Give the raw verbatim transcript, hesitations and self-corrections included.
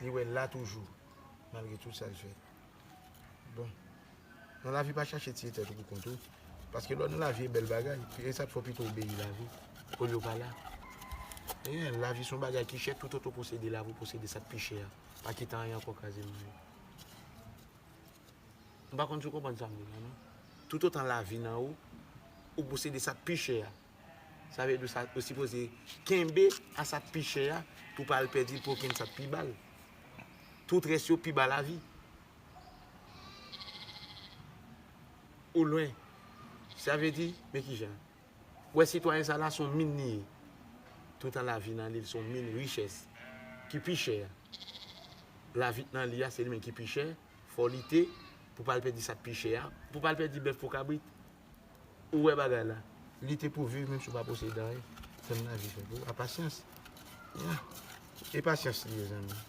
Li wè l la toujou, malgre tout sa l fè. Bon. Nan lavi, pa chache tiye tèt ou pou kont ou. Paske lè w nan lavi, e bèl bagay. E sa k fè w pito obeyi lavi, olye w pa la. Eyen, lavi se yon bagay ki chè, toutotan w posede lavi, w posede sa k pi chè a. Pa kite anyen ankò kraze l nan men w. M pa konn si w konprann sa m di la, non. Toutotan lavi nan ou, ou posede sa k pi chè a. Sa vle di sa, ou sipoze kenbe a sa k pi chè a pou w pa al pèdi l pou okenn sa k pi ba l. Tout rès yo pi ba lavi. Ou lwen. Sa vle di, men kijan. Ou wè sitwayen sa la, se yon min li ye. Toutan lavi nan li, se yon min richès ki pi chè a. Lavi k nan li a, se li menm ki pi chè. Fò w lite pou w pa al pèdi sa k pi chè a. Pou w pa al pèdi bèf pou kabrit. Ou wè bagay la. Lite pou viv, menm si w pa posede anyen. Tann lavi fè pou ou. A pasyans. Ya. E pasyans li ye, zanmi.